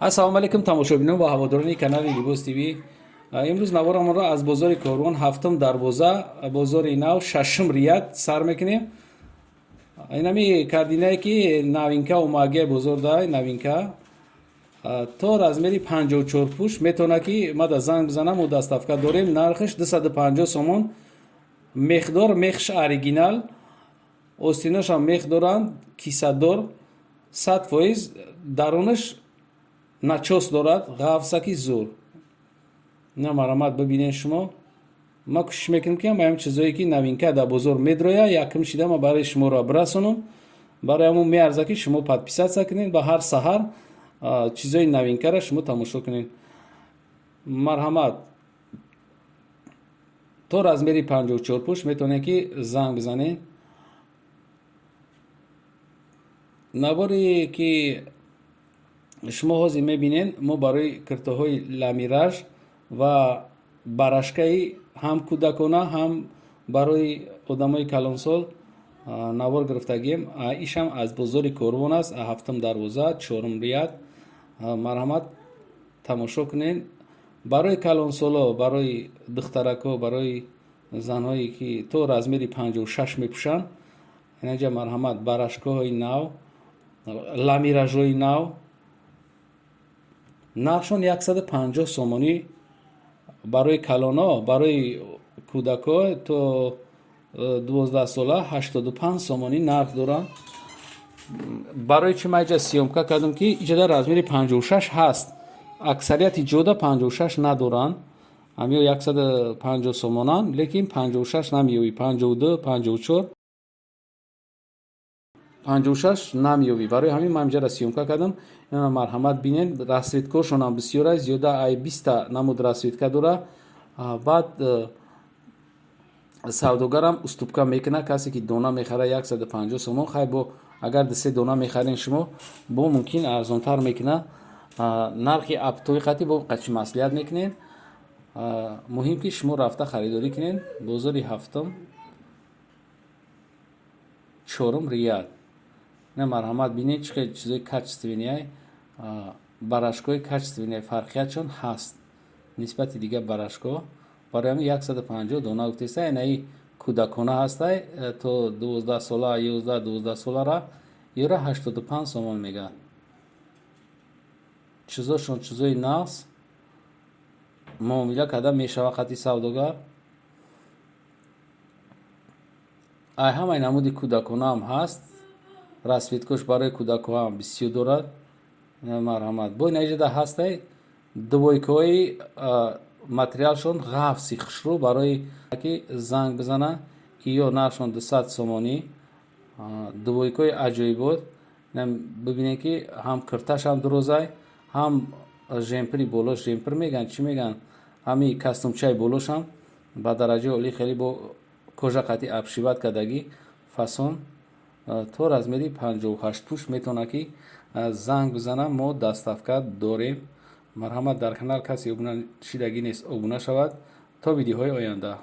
Ассалому алайкум, тамошобинон ва ҳаводорони канали Либос ТВ. Имрӯз наворамонро аз бозори Корвон, ҳафтум дарвоза, бозори нав, шашум ряд сар мекунем. Инами кардинае, ки новинка омагия бозор да, новинка, то размери 54 пӯш метавона, ки мада занг бизанам, мо доставка дорем. Нархаш 250 сомон. Мехдор, мехш оригинал, остиношам мех доранд, кисадор, 100%. Дарунаш начёс дорад, ғафсаки зур. На, марҳамат, бибинед шумо. Ма кӯшиш мекунем, ки ҳам чизое, ки новинка дар бозор медроя, якм шида ма барои шуморо бирасонам. Барои ҳамон меарза, ки шумо подписаться кунед ва ҳар саҳар чизои новинкаро шумо тамошо кунед. Марҳамат, то размери 54 пӯш метавонед, ки занг бизанед. Наворе, ки шумо ҳозир мебинед, мо барои киртоҳои ламираж ва барашкаи ҳам кӯдакона, ҳам барои одамои калонсол навор гирифтагием. Ишам аз бозори Корвон аст, ҳафтум дарвоза, чорум ряд. Марҳамат, тамошо кунед. Барои калонсоло, барои духтарако, барои занҳое, ки то размери 56 мепӯшанд, инаҷа, марҳамат, барашкаҳои нав, ламиражҳои нав. Нархшон 150 сомонӣ барои калоно, барои кӯдако то 12 сола 85 сомонӣ нарх доранд. Барои чӣ ман иҷа съёмка кардам, ки иҷода размери 56 ҳаст, аксарияти ҷода 56 надоранд. Ҳамиё 150 сомонанд, лекин 56 намеёбӣ, 52, 54, 56 намеёбӣ. Барои ҳамин ман инҷара съёмка кардам. Ина, марҳамат, бинед. Расцветкошонам бисёр аст, зиёда ай 20-та намуд расцветка дора. Баъд савдогарам уступка мекунад. Касе ки дона мехара, 150 сомон. Хай, бо агар дусе дона мехарен шумо, бо мумкин арзонтар мекунад. Нархи оптовый қати бо қачи маслиҳат мекунед. Муҳим, ки шумо рафта харидорӣ кунед. Бозори ҳафтум, чорум ряд. На, марҳамат, бинед, чӣ хел чизои качественный, барашкои качественный, фарқиятшон ҳаст нисбати дигар барашкоҳ. Барои ҳамин 150 дона гуфтеста. Инаи кӯдакона ҳастай, то 12 сола, 11, 12 солара, ёра 85 сомон мегӯяд. Чизошон чизои нағз, муомила карда мешава қати савдогар. Ай ҳамаи намуди кӯдаконаам ҳаст, расцветкош барои кӯдакҳоам бисёр дорад. Марҳамат, бо инаҷода ҳастай двойкаҳои, материалшон ғафси хушрӯ. Барои ки занг бизана, ё нархшон 200 сомонӣ. Двойкаҳои аҷоибот, бибинед, ки ҳам кирташам дурозай, ҳам жемпри болош, жемпр мегӯянд, чӣ мегӯянд, ҳами костюмчаи болошам ба дараҷаи олӣ, хеле бо кожа қати обшивать кардагӣ, фасон. То размери 58 пӯш метавонад, ки занг бизанам, мо доставка дорем. Марҳамат, дар канал касе обуна шидагӣ нест, обуна шавад. То видеоҳои оянда.